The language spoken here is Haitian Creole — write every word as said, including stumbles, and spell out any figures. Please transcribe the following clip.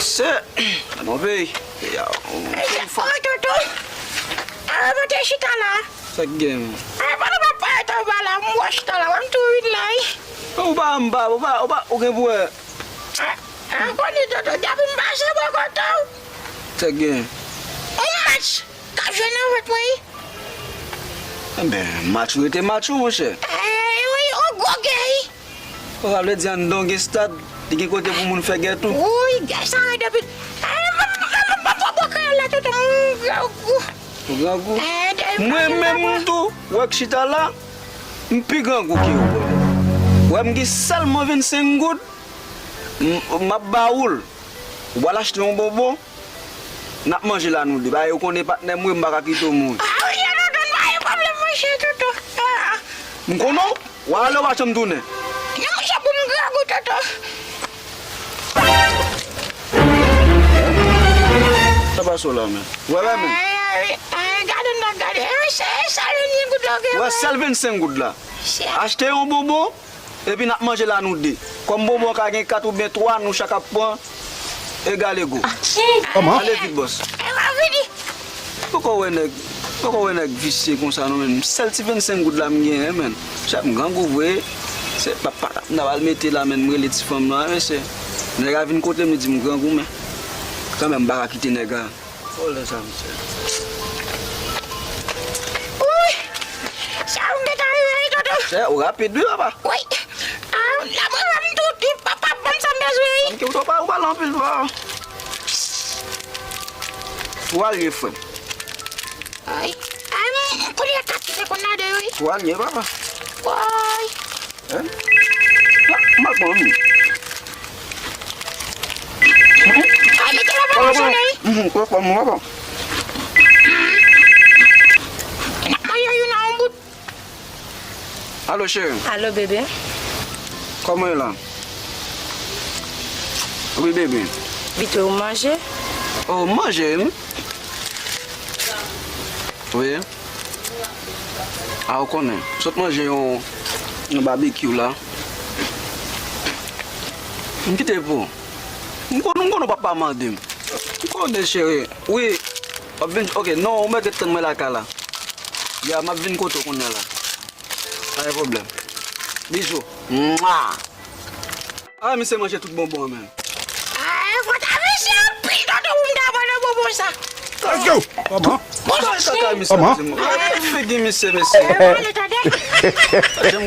Se, nan peyi. Tonton. Avan te chita la. Sa k gen? Avan nou pa pale tan ba la, m wè chita la, wè m tou vin la wi. Ou pa, m pa, ou pa, ou pa, ou gen pou wè. An konnen tonton, depi m pase bò kote w. Sa k gen? On match k ap jwe nan vant mwen wi. Enben, match ou rete match ou, monchè. Wi, on gwo gè wi. Sa vle di anndan w gen stad, li gen kote pou moun fè gè tou. Wi, gè sa wi depi. Mwen menm tou, wè k chita la, m pi grangou ke ou. Wè m gen sèlman vennsenk goud, m ap ba ou l. Ou pral achte yon bonbon, n ap manje la nou de. Paske ou konnen patnè m wi, m pa ka kite w mouri. A wi, tonton, pa gen pwoblèm, monchè, tonton. M konnen w, w a ale, w pa janm tounen. Non, monchè, pou m grangou, tonton. Sa pase w la, men? Wè, wè, men. Gade, n ap gade. E, se, se sèl vennsenk goud la w gen. Wè, sèl vennsenk goud la. Achte yon bonbon. Epi n ap manje la nou de. Kòm bonbon ka gen kat oubyen twa, nou chak ap pran egal ego. Kòman? Ale vit, bòs. Poko wè nèg, poko wè nèg visye konsa non, men. Sèl ti vennsenk goud la m genyen, men. Chè, m grangou vre. Se pa, pa, m ta pral mete la, men, m rele ti fanm nan, men se nèg a vin kote m, li di m grangou, men kanmenm, m pa ka kite nèg a. Vòlè sa, mesye. Wi! Sa ou gentan rive wi, tonton. Chè, ou rapid wi, papa. Wi. A, la mwen menm tou, tou, papa, ban m sa m bezwen wi. Ou pa, ou pale anpil, papa. Ou al ye, frè m. Ay. Ay, m, m konnen kat ki te konn lade wi. Ou al ye, papa. Woy. Hein? M ap pran wi. Ay, mete la pa nan sonnen wi. Mhm, pran fòm ou, papa. N ap manje youn a yon bout. Alo, cheri. Alo, bebe. Kòman w ye la? Wi, bebe. Bito, ou manje? Oh, m manje, wi. Wi. A, ou konnen, m sot manje yon, yon babekyou la. M kite pou ou. M konnen, m konnen w p ap pa mande m. M konnen, cheri. Wi. W ap vin, ok, non, ou mèt ret tann mwen lakay la. Ya, m ap vin kote w kounye a la. Pa gen pwoblèm. Bizou. Mwa! A, misye manje tout bonbon an menm. Ay, fò ta mesye anpil tonton pou m ta pran nan bonbon sa. Let's go! Kòman? Bon, sa kaka misye ap di m. Ay, figi misye, mesye. Ay, tande. Janm